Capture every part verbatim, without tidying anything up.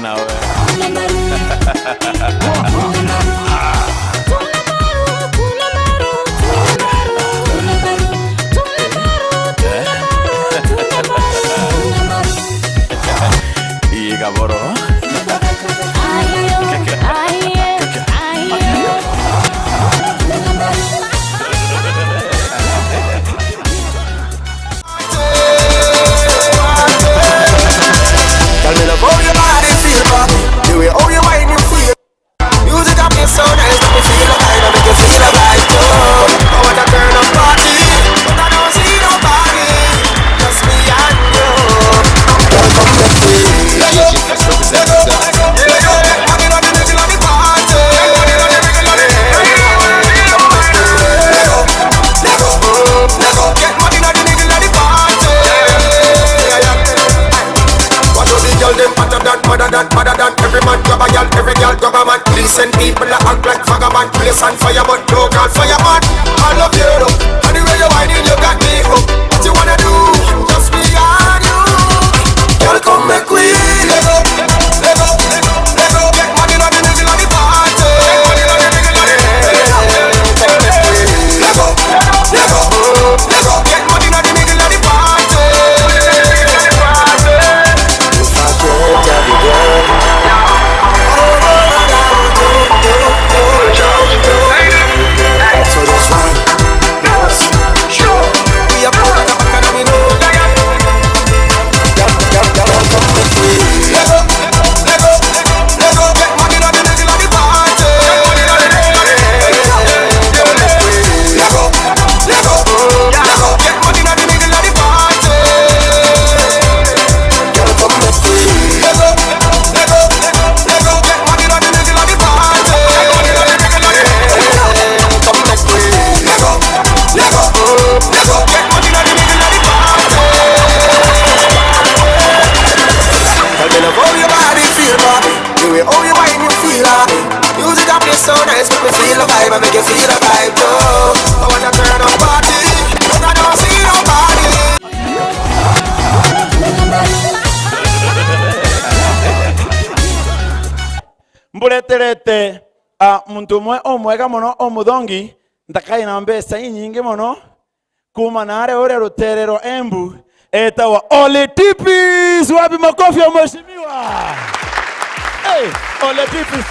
Nawe. Iga boro. Tell me love how your body feel, Bobby. The way how you wine, you feel. Music a play so nice, make me feel a vibe, and make you feel a vibe too. I want a turn up party, but I don't see nobody. Just me and you. Girl, come make we let go, let go, let go, let go. Get money inna the middle of the party. Come make we let go, let go, let go. Get money inna the middle of the party. Yeah, yeah. What do the girl dem hotter than, madder than, madder than? Every man grab a girl, every girl grab a man. Decent people a act like vagabond. Place on fire, but no call fireman. I love you, though. And the way you whining, you got me hooked. What you wanna do? Just me and you. Girl, come make we let go, let go, let go, let go. Get money inna the middle of the party. Get money inna the middle of the party. Let go, let go, let go. Get money inna the middle of the party. If I can't have you, girl. So just one, just show. We are both at the back of the window. Let go, let go, let go, let go. Get money inna the middle of the party. Let go, let go, let go. Get money inna the middle of the party. Girl, come make we let go, let go, let go, let go. Get money inna the middle of the party. Come make we let go, let go, let go. Get money inna the middle of the party. Tell me love how your body feel, Bobby. The way how you whine, you feel, ah. Music a play so nice, make me feel a vibe, and make you feel a vibe too. I want a turn up party, but I don't see nobody. Mbureterete, ah, muntu umwe umwega mono, umuthongi, ndakai na mbeca inyingi mono, kuuma naare uria ruteere rwa Embu, etagwa Ole Tipis. Wapi makofi ya mheshimiwa? Hey, Ole Tipis.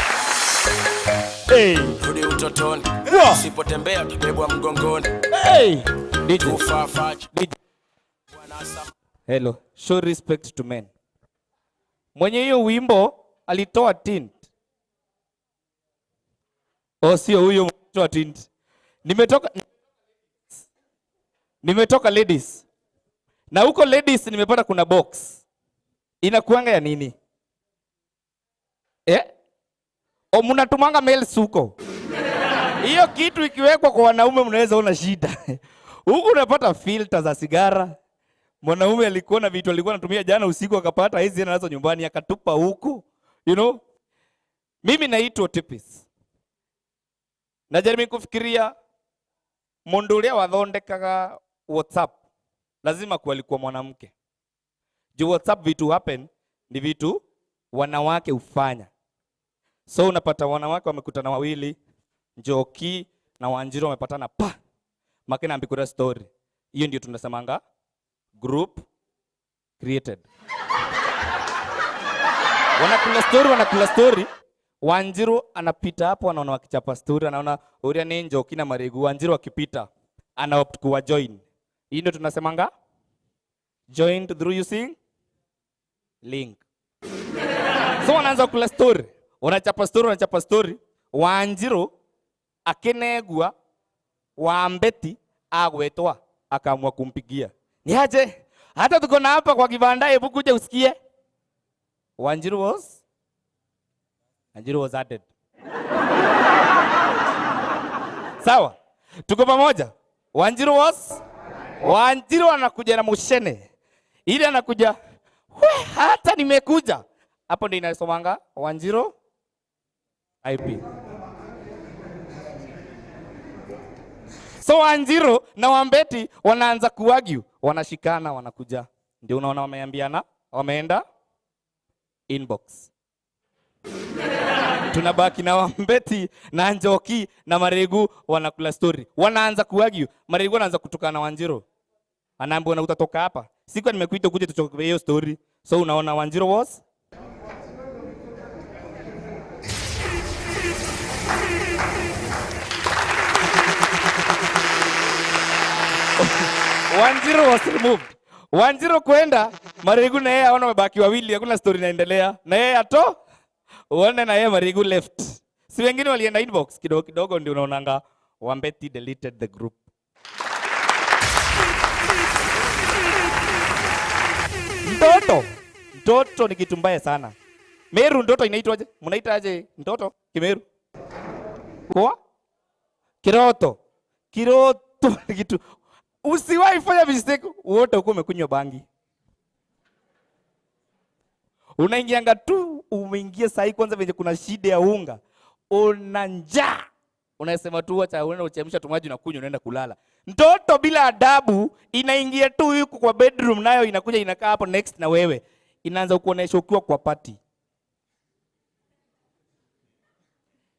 Hey. Rudi utotoni. Wa. Usipotembea utabebwa mgongoni. Hey. D J. Too far, far. D J. Hello. Show respect to men. Mwenye hiyo wimbo alitoa tint. Oh, sio huyo mtu wa tint. Nimetoka, nimetoka ladies. Na huko ladies nimepata kuna box. Inakuanga ya nini? Eh? O, mnatumanga mails huko. Hiyo kitu ikiwekwa kwa wanaume mnaweza ona shida. Huku unapata filter za sigara. Mwanaume alikuwa na vitu alikuwa anatumia jana usiku akapata hizi nazo nyumbani akatupa huku. You know? Mimi naitwa Tipis. Najaribu kufikiria mundu uria wathondekaga WhatsApp lazima kuwa alikuwa mwanamke. Juu WhatsApp vitu happen ni vitu wanawake hufanya. So unapata wanawake wamekutana wawili, Njoki na Wanjiru wamepatana pa. Makina ambikura story. Hiyo ndio tunasemanga group created. Wanakula story, wanakula story. Wanjiru anapita hapo, anaona wakichapa story, anaona uria ni Njoki na Maregu. Wanjiru akipita, ana opt kuwa join. Hii ndio tunasemanga joined through using link. So wanaanza kula story, wanachapa story, wanachapa story. Wanjiru akinegua Wambeti agwetwa, akaamua kumpigia. Ni aje? Hata tuko na hapa kwa kibanda, hebu kuja usikie. Wanjiru was, Wanjiru was added. Sawa? Tuko pamoja? Wanjiru was? Wanjiru anakuja na mushene. Ile anakuja, "We, hata nimekuja." Hapo ndio inasomanga Wanjiru I P. So Wanjiru na Wambeti wanaanza kuargue, wanashikana, wanakuja. Ndio unaona wameambiana, wameenda inbox. Tunabaki na Wambeti na Njoki na Marigu wanakula story. Wanaanza kuargue. Marigu anaanza kutukana Wanjiru. Anaambiwa, "Na utatoka hapa. Sikuwa nimekuita ukuje tuchoke hiyo story." So unaona Wanjiru was Wanjiru was removed. Wanjiru kwenda, Marigu na yeye aona wamebaki wawili, hakuna story inaendelea. Na yeye ato, uone na yeye Marigu left. Si wengine walienda inbox kidogo kidogo, ndio unaonanga Wambeti deleted the group. Ndoto. Ndoto ni kitu mbaya sana. Meru, ndoto inaitwaje? Mnaitaje ndoto Kimeru? Kwa? Kiroto. Kiroto ni kitu. Usiwahi fanya mistake, wote uko umekunywa bangi. Unaingianga tu, umeingia saa hii kwanza venye kuna shida ya unga. Una njaa. Unasema tu, "Wacha uende uchemsha tu maji, unakunywa, unaenda kulala." Ndoto bila adabu inaingia tu huku kwa bedroom, nayo inakuja inakaa hapo next na wewe. Inaanza kukuonesha ukiwa kwa party.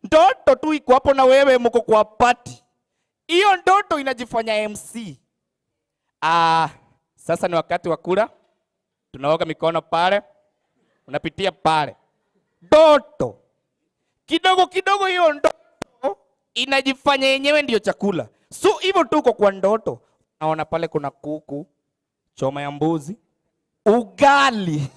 Ndoto tu iko hapo na wewe mko kwa party. Hiyo ndoto inajifanya M C. Ah, sasa ni wakati wa kula. Tunaoga mikono pale. Unapitia pale. Ndoto. Kidogo kidogo hiyo ndoto inajifanya yenyewe ndio chakula. So hivyo tu uko kwa ndoto. Naona pale kuna kuku, choma ya mbuzi, ugali.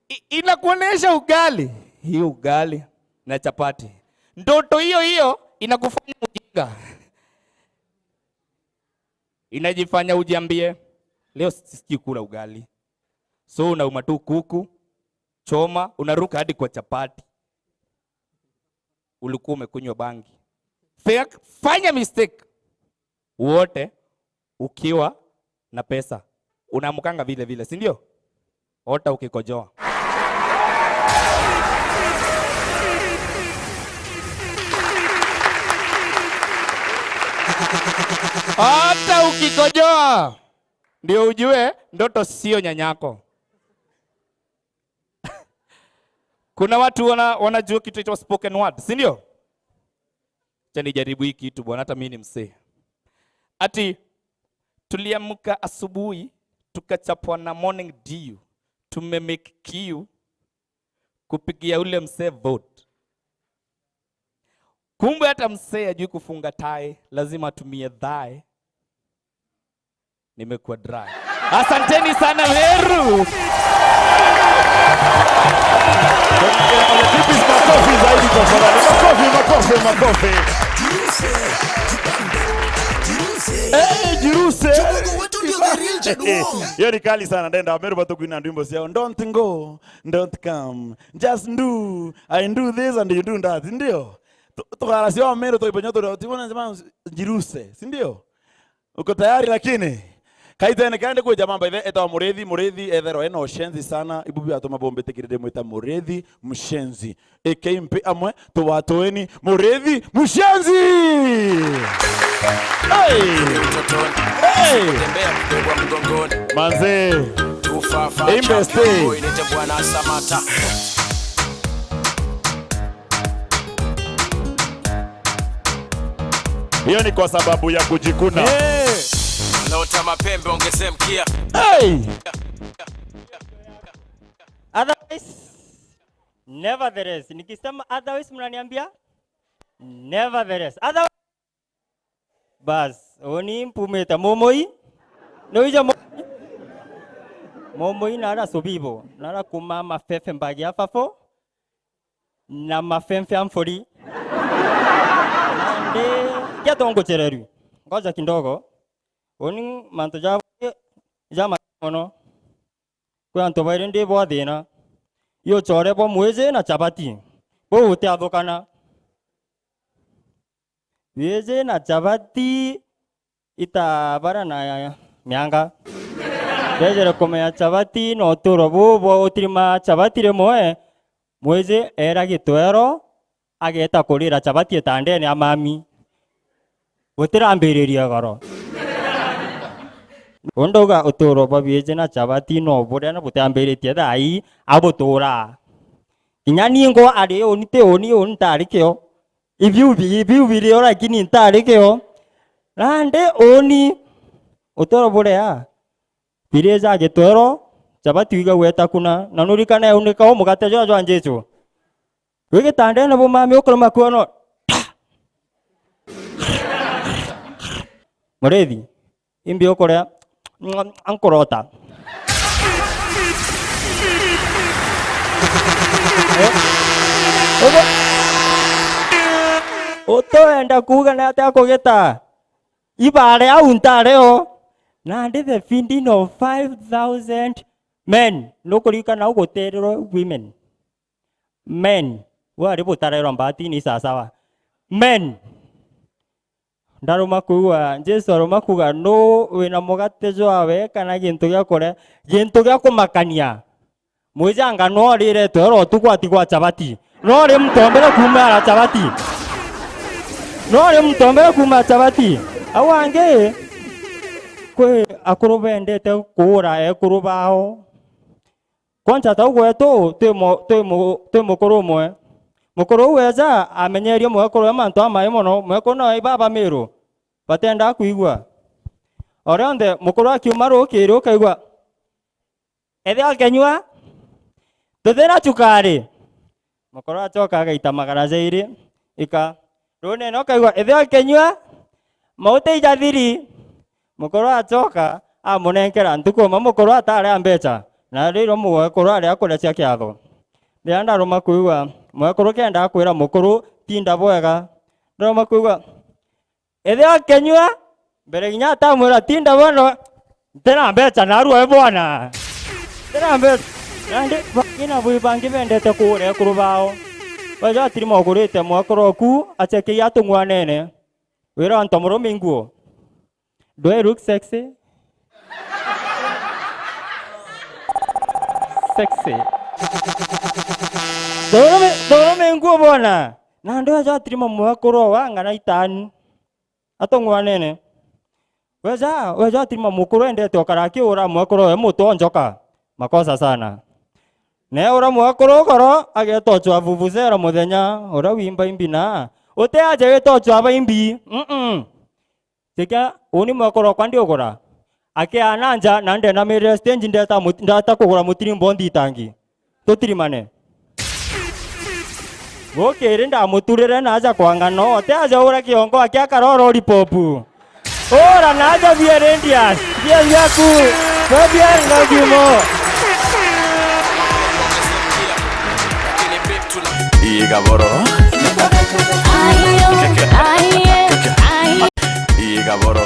I-, inakuonesha ugali. Hii ugali na chapati. Ndoto hiyo hiyo inakufanya ujinga. Inajifanya ujiambie, "Leo sisikii kula ugali." So unauma tu kuku, choma, unaruka hadi kwa chapati. Ulikuwa umekunywa bangi. Fa-, fanya mistake. Wote ukiwa na pesa. Unaamkanga vile vile, si ndio? Ota ukikojoa. Hata ukikojoa, ndio ujue ndoto sio nyanyako. Kuna watu wana-, wanajua kitu inaitwa spoken word, si ndio? Acha nijaribu hii kitu bwana, hata mimi ni msee. Ati, "Tuliamka asubuhi, tukachapwa na morning dew, tumemake kiu kupigia ule msee vote." Kumbe hata msee ajui kufunga tai, lazima atumie thae. Nimekuwa dry. Asanteni sana Meru. Makofi zaidi tafadhali. Makofi, makofi, makofi. Eh, jiruse. Kidogo wetu ndio the real Jaluo. Hiyo ni kali sana, ndenda Wameru batukwina ndwimbo ciao. Don't go, don't come. Just do. I do this and you do that. Ndio. Tu-, tukara cia Wameru tuipenyo tu, tu, jiruse, si ndio? Uko tayari lakini? Kaitene kende kwi jamaa by the way etagwa Murithi, Murithi etherwa ena ushenzi sana, ibu biatuma bombite kirindi mwita Murithi Mshenzi. Eke mpe amwe, tuwatoeni Murithi Mshenzi! Hey! Hey! Manze. Imbe stay. Hiyo ni kwa sababu ya kujikuna. Eh. Lota mapembe, ongeze mkia. Hey! Otherwise, nevertheless. Nikisema otherwise, mnaniambia? Nevertheless. Otherwise, bas, uni mpumite mumui. Nuija mumui. Mumui nara subibo. Nara kuma mafefe mbagi ya fafo. Na mafemfe a mfuri. Nandi kia tonguchererwi. Ngoja kidogo. Uni mantu ja, ja ma-, mono. Kwi antu bairi ndi bwa thina. Yu uchore bwa mwiji na chabati. Buu butiathukana. Mwiji na chabati. Ita bara na mianga. Ndejere kumenya chabati na uturo buu bwa utirima chabati rimwe, mwiji era gitwero, ageta kurira chabati itandene ya mami. Butirambiririe goro. Undauga uturo bwa bwiji na chabati no buria na butiambiritie thaa ii, abutura. Inya ni ngo ari uni ti uni, uni ntari kio. Ibiu bi-, ibiu biri o, lakini ntari kio. Nandi uni utoro burea. Biri ja gitwero, chabati wiga gweta kuna, na nurikane unika o mugate jwa jwa Jesu. Wi gitandene bu mami ukuruma kuono. Murithi, imbi ukuria, ankurota. Eh? Ugu-, utoenda kuuga ni atia kugita? Ibare au ntare o. Nandi the feeding of five thousand men. Nukuririkana ugutererwe women? Men. Wari butarerwa mbatini sasawa. Men. Ndaruma kuigua, Jesu aruma kuuga, "Nuu wina mugate jwawe kana gintu gia kuria, gintu gia kumakania? Mwijanga no ariretwe oro utuku atigwa chabati. No ri muntu ombere kuuma ara chabati? No ri muntu ombere kuuma chabati?" Au angi, kwi akuru bendete kuura ekuru bao. Kwanza tau gwetu, twi mu-, twi mu-, twi mukuru umwe. Mukuru uu eja, amenyerie mwekuru we mantu amai mono. Mwekuru nawe ibaba Miru, batendaa kwigua. O rionthe mukuru akiuma rukiri, ukaigua, "Ethia ukenyua, tuthira cukari." Mukuru acoka agaita magana jairi, ika. Runene ukaigua, "Ethia ukenyua, mauti ijathiri." Mukuru acoka amunenkera ntuku umwe, mukuru atari a mbecha, na riria mwekuru ari akuria cia kiatho. Riria ndaruma kwigua, mwekuru kenda akwira mukuru, "Tinda bwega." Ndaruma kwigua, "Ethia ukenyua," mbere kinya atamwira, "Tinda bwega, ntina mbecha narua we bwana. Ntina mbecha." Nandi bangi na bwi bangi bendete kuura ekuru bao. Weja atirima ugurite mwekuru oku, achekeia atung'wanene. Wira antu murume inguo. Do I look sexy? Sexy. Turume, turume nguo bona. Na andu aja atirima mwekuru wa ng'ana itanu. Atong'wanene. Weja, weja atirima mukuru endete okara akiura mwekuru we mutu onjoka. Makosa sana. Neura mwekuru ugoro, ageta ochwa vuvuzera muthenya, uria wimba imbi na. Uti aja wita ochwa baimbi. Mm-mm. Tiga, uni mwekuru okwa ndiugura. Akiana nja, na ndenamirire stage, ndeta mut-, ndata kugura mutirimbo nthitangi. Tutirimane. Gukiri ndamuturire na aja kwa ng'ano, te aja ura kiongo akia karoro lollipop. Ura na aja bia Radius, bia biaku, bia bia ngagimo. Iga boro. Ayo, aye, aye. Iga boro.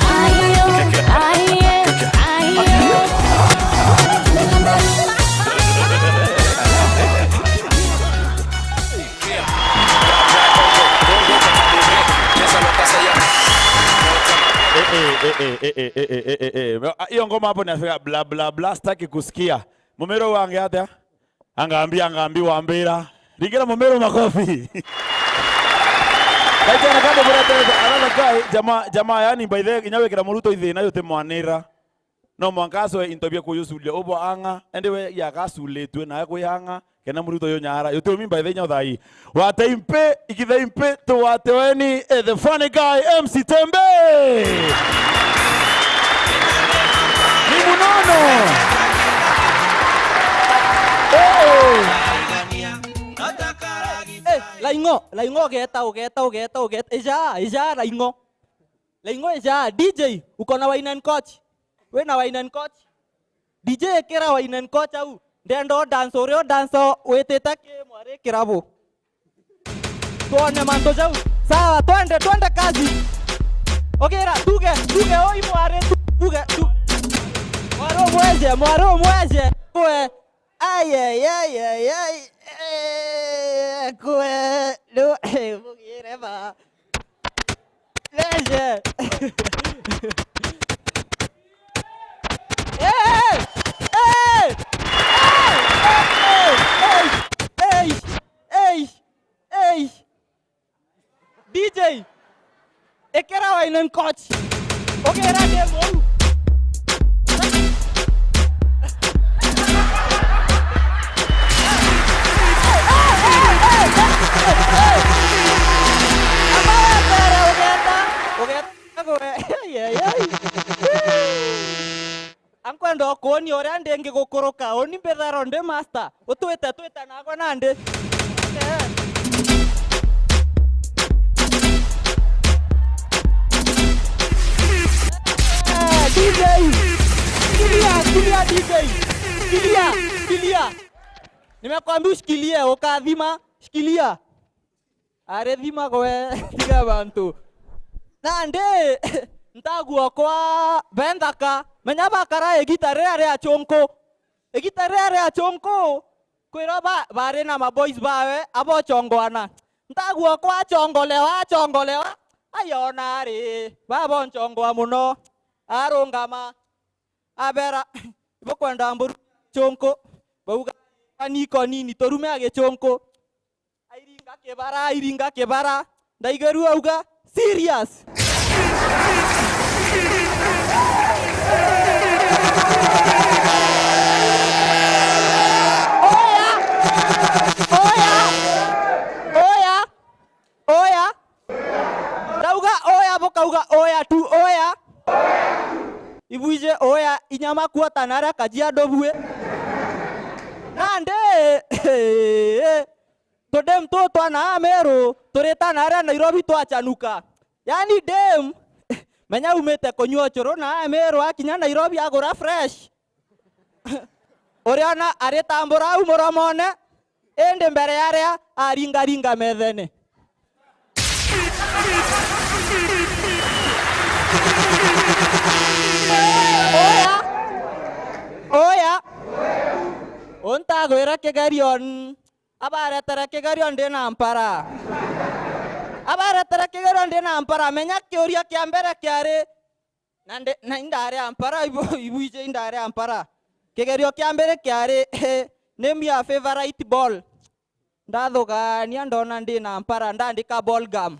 Ayo, aye, aye. Eh, eh, eh, eh. Hiyo ngoma hapo ni Afrika, bla, bla, bla, sitaki kusikia. Mumero wange atia? Angambi, angambi, wambira. Ringira Mumiru makofi. Kaijana kando burete another guy, jamaa, jamaa, yani, by the way, inya wikira muruto ithina yo timwanira. No mwanka asoe into bia kuyusulia ubo ang'a, ende we ya gasulitwe na kwi ang'a, kena muruto yo nyara. Yo tumi by the way, nyo thai. Wate impe, ikithe impe, tu wate weni, eh, the funny guy, M C Tembe. Ni munono. Eh. Eh, Laing'o, Laing'o, ugeta, ugeta, ugeta, ugeta. Ija, ija, Laing'o. Laing'o, ija. D J, uko na wine and coach? Wina wine and coach? D J, ikira wine and coach au. Ndenda o dance, uria o dance witite ki mwari kirabu. Twone mantu jau. Sawa, twende, twende kazi. Ogira, tuge, tuge, oi mwari, tu-, tuge, tu-, mwari umweje, mwari umweje. Kwe. Ai, ai, ai, ai, ai. Eh, kwe. Lu-, mugire ba. Leje. Eh, eh, eh, eh, eh, eh, eh, eh. D J, ikira wine and coach. Ugira ndi muu. Ndokuonia uria ndingigukuruka, uni mbithero ndi master. Utwite, twite nagwe nandi. Eh. Eh, D J. Shikilia, shikilia D J. Shikilia, shikilia. Nimekwambia ushikilie, ukathima. Shikilia. Ari thima gwe, tiga bantu. Nandi, ntaguo kwa benthaka. Menya bakara igita riria ria chunku. Igita riria ria chunku, kwirwa ba-, bari na maboys bawe, abochongoana. Ntaguo kwa achongolewa, achongolewa. Ayona ari, babonchongoa muno. Arungama. Abera, ibukwenda mburu chunku. Bauga, "Kaniko nini, turume agichunku." Airinga kibara, airinga kibara. Ndaigirua auga, "Serious." Oya! Oya! Oya! Oya! Ndauga oya, bukauga oya tu, oya. Ibwije oya, inyama kuota naria Kajiado bue. Nandi, tudem tutwa na Ameru, turita naria Nairobi twachanuka. Yani dem, menya umite kunyua ucuru na Ameru, akinya Nairobi agura fresh. Uriona aritambura au muromone, indi mbere yaria aringaringa methene. Oya! Oya! Untagwira kigerion. Abaretere kigerio ndi na mpara. Abaretere kigerio ndi na mpara. Menya kiuria kia mbere kiari, na ndi, na indari a mpara, ibu-, ibwije indari a mpara. Kigerio kia mbere kiari, "Name your favorite ball." Ndathugania ndona ndi na mpara, ndandika ball gum.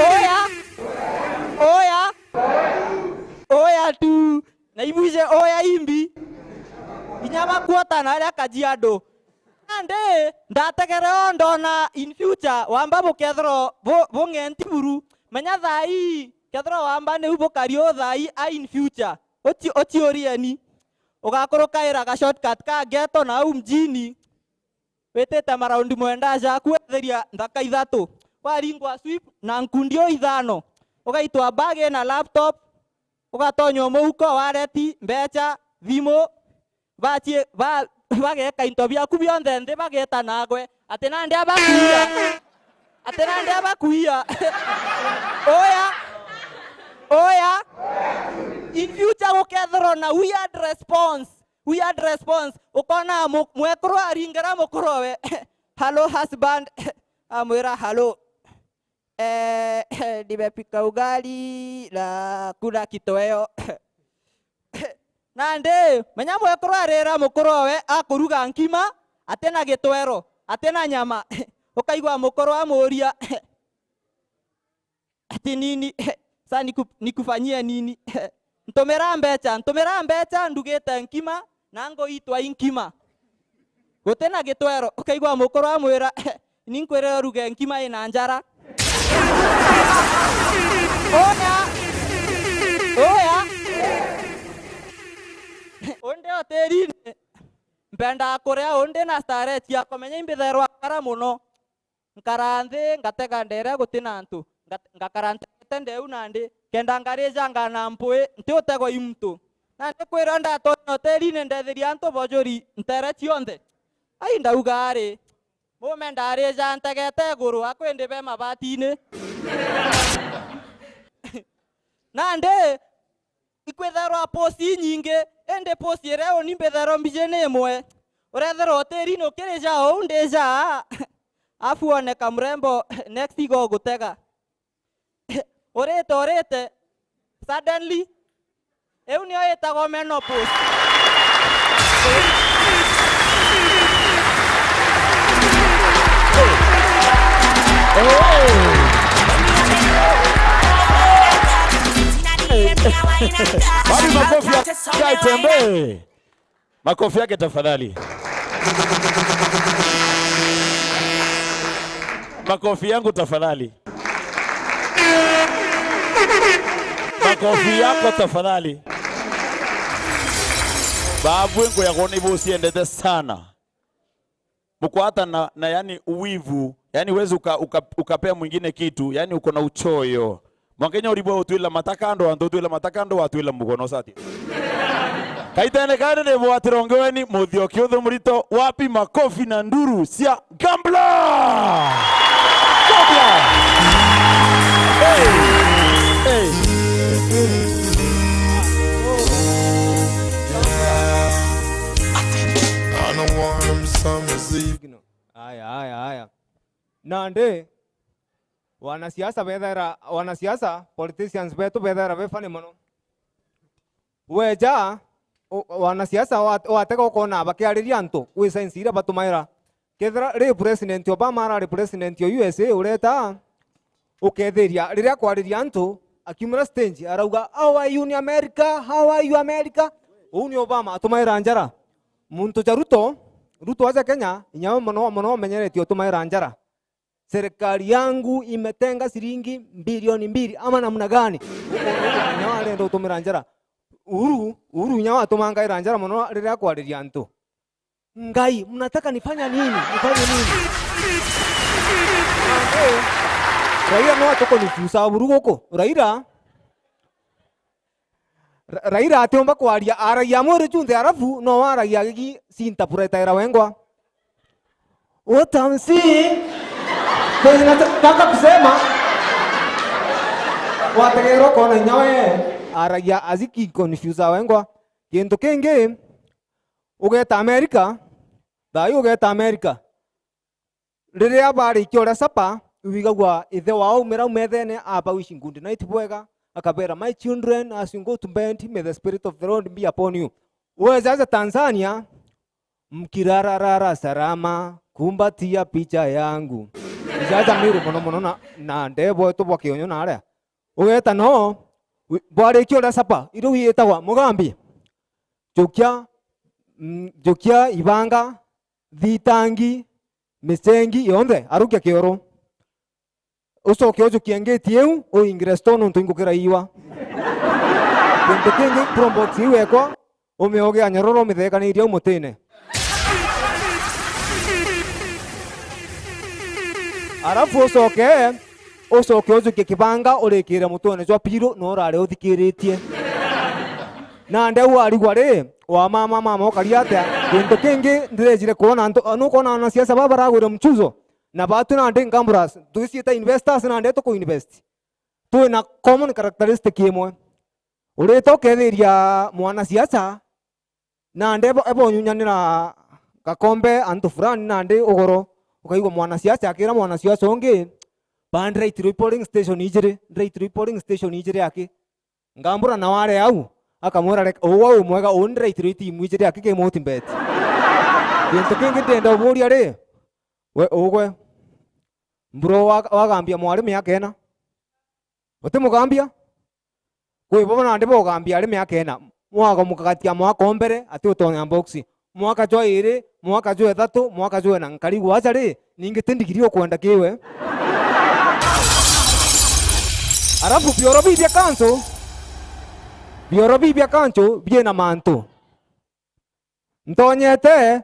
Oya! Oya! Oya tu! Na ibwije oya imbi. Inya bakuota na aria Kajiado. Nandi, ndategere o ndona in future, wamba bukethirwa bu-, bung'enti buru. Menya thaa ii, kethirwa wamba niu bukari u thaa ii a in future. Uci-, uciurieni. Ugakurukaira ga shortcut ka ghetto na au mjini. Witite maraundi mwenda jaku wetheria nthaka ithatu. Waringwa sweep na nkundi o ithano. Ugaitwa bag na laptop. Ugatonywa muhuko, wallet, mbecha, thimu, bacie-, ba-, bageka into biaku bionthe nthi, bageta nagwe, ati nandi abakuia? Ati nandi abakuia? Oya! Oya! In future gukethirwa na weird response, weird response. Ukona mu-, mwekuru aringira mukuru owe, "Hello husband," amwira, "Hello." Eh, nimepika ugali na kuna kitoweo. Nandi, menya mwekuru arira mukuru owe akuruga nkima, atina gitwero, atina nyama. Ukaigua mukuru amuria, ati, "Nini, sasa niku-, nikufanyie nini?" Ntumira mbecha, ntumira mbecha, ndugite nkima, na nguitwa i nkima. Gutina gitwero, ukaigua mukuru amwira, "Ni nkwire uruge nkima ina njara." Oya! Oya! Undi hotelini, mpendaa kuria, undi na starehe ciakwa, menya imbitherwa nkara muno. Nkaraa nthi, ngatega ndeere guti na antu. Nga-, ngakara ntegete ndeu nandi, kenda ngarija ngana mpui, nti utegwa i muntu. Nandi kwira ndatonya hotelini ndeethiria antu bojuri nteere cionthe. Ai, ndauga ari, mume ndarija ntegete iguru, akwi ndi be mabatini. Nandi, ikwithairwa post inyingi, indi post iria uni mbithairwa mbiji ni imwe. Urethirwa utirini ukirija uu ndija, afu wone kamrembo next igogutega. Urite, urite, suddenly, iu niyo itagwa menopause. Wapi makofi ya Guy Tembe? Makofi yake tafadhali. Makofi yangu tafadhali. Kofi yako tafadhali. Babu, nguya kwona ibo uciendete sana. Mukwata na, na yani wivu. Yani huwezi uka, uka, ukapea mwingine kitu. Yani uko na uchoyo. Mwanka inya uribwa utwila mata kando, antu utwila mata kando, watwila mugono sati. Kaitene kari ni bwatira ungi weni, muthioki uthu murito, wapi makofi na nduru cia Gambler! Gambler! Hey! Hey! I don't want them summer seas. Aya, aya, aya. Nandi, wanasiasa bethaira, wanasiasa, politicians betu bethaira be funny mono. Weja, u-, wanasiasa wa-, watega ukona bakiariria antu, wi signs iria batumaira. Kethira ri President Obama arari President o U S A, ureta, ukethiria, riria akwariria antu, akiumira stage, arauga, "How are you in America? How are you America?" Uu ni Obama, atumaira njara. Muntu ja Ruto, Ruto aja Kenya, inya we mono, mono umenyeretie utumaira njara. Serikali yangu imetenga shilingi bilioni mbili ama namna gani? Uko, uko, inya we arenda utumira njara. Uhuru, Uhuru inya we atumangaira njara mono riria akwariria antu. Ngai, mnataka nifanya nini? Nifanye nini? Raila no atukonicusa buru guku. Raila, Ra-, Raila atiumba kwaria, aragia mwiri junthe, arafu no aragia gigi cinta puretaira wengwa. What I'm seeing, kenye nataka kusema, wategerwa kona inya we. Aragia aziki confuse wengwa. Kintu kingi, ugeta America, thayu ugeta America. Riria barikia uria supper, wigagua ithe wao aumira au methene, aba wishing good night bwega, akabera, "My children, as you go to bed, may the spirit of the Lord be upon you." Weja aja Tanzania, "Mkirara rara salama, kumbatia picha yangu." Ijaja Meru mono mono na, na ndebo etu bwa Kionyo na aria. Ugeta no, wi-, bwarikia uria supper, irio witagwa mugambi. Jukia, mm, jukia ibanga, thitangi, micengi yonthe, arukia kioro. Ucoke ujukie ngiti iu, uingire store nontu ingukira iwa. Kintu kingi, probox iu ekwa, umioge anyororo umithekanirie au mutine. Arafu ucoke, ucoke ujukie kibanga urikire mutwene jwa piru na urare uthikiritie. Nandi au warigwa ri, wa mama, mama ukari atia? Kintu kingi ndirejire kwona antu, nukwona anasiasa baba baragwire mchuzo, na batu nandi Gamblers, twiciita investors nandi tuku invest. Twina common characteristic imwe. Urita ukethiria mwanasiasa, nandi ebo, ebo unyunyanira gakombe antu fulani nandi ugoro, ukaigua mwanasiasa akira mwanasiasa ungi, "Ba, ndiraitiro i polling station ijiri, ndiraitiro i polling station ijiri aki." Ngambura na ware au, akamwira, "Reka, uwe wi mwega, uu ndiraitiro i timu ijiri aki ki Multibet." Kintu kingi ndenda uburia ri, we ugwe, mburo wa-, wagambia mwari miaka ina? Uti mugambia? Kwi bo nandi bogambia ari miaka ina. Mwaka mukagatia mwaka o mbere, ati utonya box. Mwaka jwa iri, mwaka jwa ithatu, mwaka jwa ina. Nkari gwacha ri, ningi ti ndigiri ukwenda kiwe. Arafu bioro bibia kancho, bioro bibia kancho biena mantu. Ntonyete,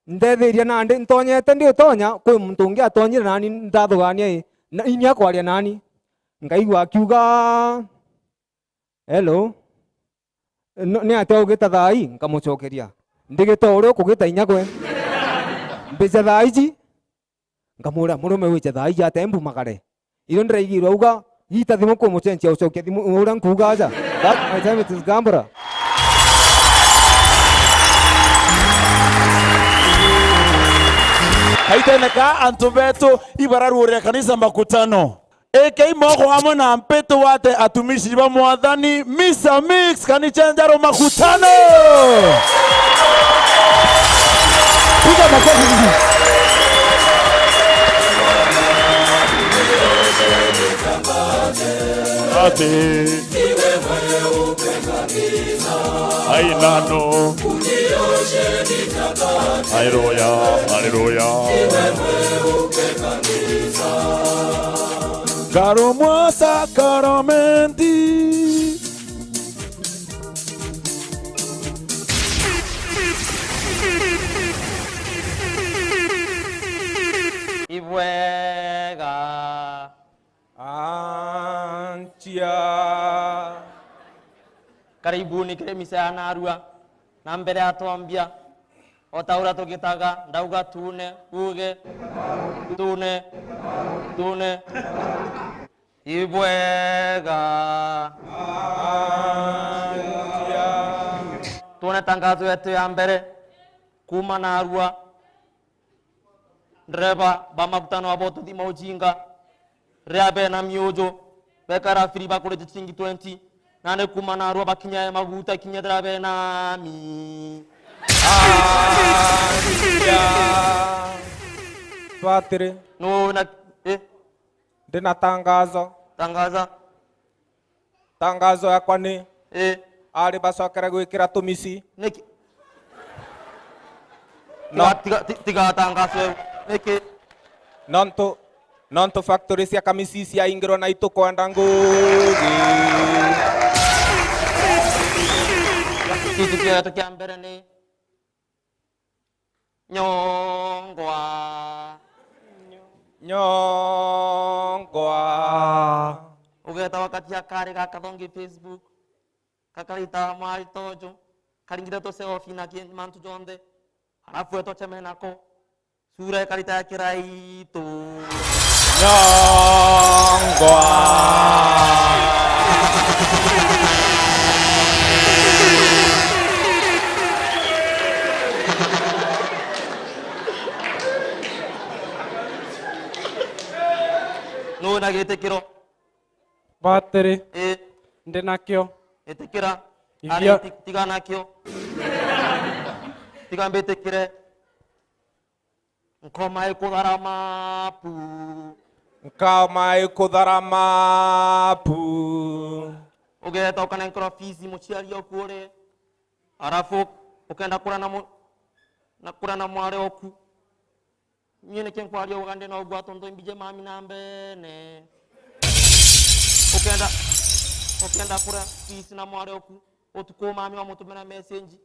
ntethiria nandi, ntonyete ndi utonya, kwi muntu ungi atonyire nani, ndathugania i, na inya kwaria nani. Ngaigua akiuga, "Hello. No, ni atia ugita thaa ii?" Nkamucokeria, "Ndigita uria ukugita inya gwe. Mbica thaa iji." Nkamwira, "Murume wije thaa iji atia, mbumagare?" Irio ndiraigirwe auga, "Gita thimu kumucenjia, ucokia thimu uria nkuuga aja." That my time it is gambler. Kaitene ka antu betu ibararurira kanisa makutano. Ekei moko amwe na mpitu wate atumishi ba Mwathani, Mister Mix, Kanichenjaro Makutano. Piga makofi. Ati. Ai nano. Haleluya, haleluya. Ngarumwa sakramenti, Bwega. Antia. Karibuni kiri misa ya narua. Na mbere ya twambia, o ta uria tugitaga, ndauga tune, uge, tune, tune. Ibwega. Antia. Tuone tangazo yetu ya mbere. Kuuma narua. Ndereba ba maguta no bo tuthima ujinga. Riria bena miuju, bekara free bakure ciringi twenty. Nandi kuuma narua bakinya maguta kinya thira bena mi. Antia. Batiri. No na, eh? Ndina tangazo. Tangaza. Tangazo yakwa ni, eh, ari bacokere gwikira tumisi. Niki? No. Tiga, tiga, ti-, tiga tangazo eu. Niki? Nontu, nontu factory cia kamisi ciaingirwa na itukwenda ngugi. Kitu kietu kia mbere ni nyongwa. Nyongwa. Ugeta wakati akari gakathongi Facebook. Kakarita mwari tojo. Karingire tu selfie na ki-, mantu jonthe. Arafu etoceme nako. Sura ikarita ya kiraitu. Nyongwa. Nuna gitikiro. Batiri. Ii. Ndi nakio. Itikira. Ivio- Ari ti-, tiga nakio. Tiga mbitikire. Nkoma ikutharama pu. Nkoma ikutharama pu. Ugeta ukanenkerwa fees muciari oku uri. Arafu ukenda kura na mu-, na kura na mwari oku. Nyie niki nkwaria ugande na ugwa tontu imbije mami na mbene. Ukenda, ukenda kura fees na mwari oku. Utuku mami wamutumira message.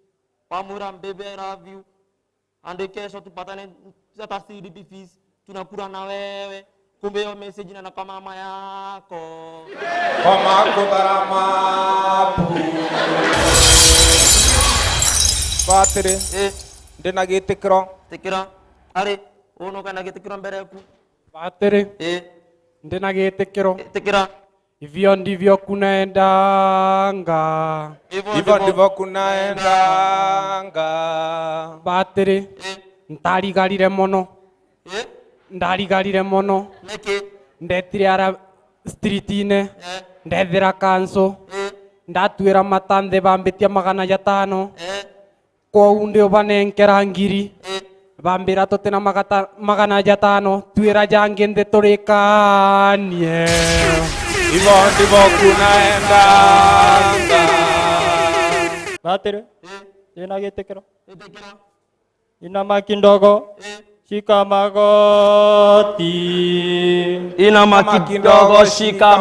Wamwira, "Baby, I love you." And kesho tupatane hata C D B fees, tunakula na wewe. Kumbe hiyo message inaenda kwa mama yako. Kwa makutharama pu. Batiri. Eh. Ndina gitikiro. Tikira. Ari, uno kana gitikiro mbere yaku. Batiri. Eh. Ndina gitikiro. Eh, tikira. Ivyo ndivyo kunaendanga. Hivyo ndivyo kunaendanga. Batiri. Eh. Ntarigarire mono. Eh? Ndarigarire mono. Niki? Ndetire ara streetine. Eh. Ndethira kanso. Eh. Ndatuira matanthe bambitia magana jatano. Eh. Kwou ndi ubanenkera ngiri. Eh. Bambira, "Tutina magata-, magana jatano, twira jangi nthi turikanie." Ibo ndibo kunaendanga. Batiri, eh, ina gitikiro. Gitikiro. Inama kidogo. Eh. Shika magoti. Inama kidogo, shika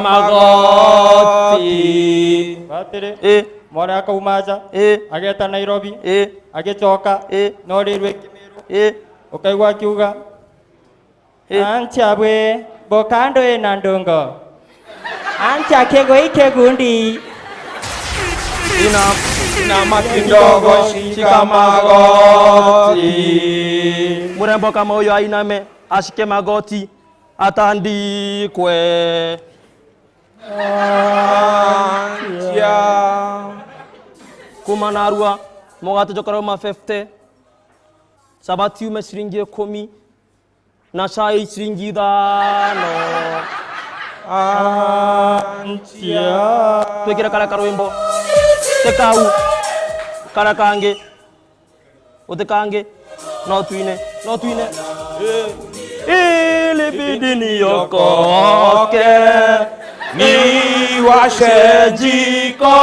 magoti. Batiri. Eh. Mwari akauma aja. Eh. Ageta Nairobi. Eh. Agicoka. Eh. No rirwe Kimiru. Eh. Ukaigua akiuga, eh, "Ancha bwe, bokando ina ndungo." Ancha kigui kigundi. Ina, inama kidogo, shika magoti. Murembo kama huyo ainame, ashike magoti, atandikwe. Ancha. Kuma narua, mugate jokara uma fifty. Sabati ume ciringi ikumi. Na cai ciringi ithano. Antia. Twikire karia karwimbo. Ti kau. Karia kangi. Uti kangi. No twine. No twine. Ilibidi niokoke. Niwashe jiko,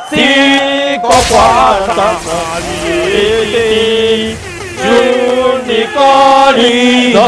siko kwa thamani, juu niko ritho.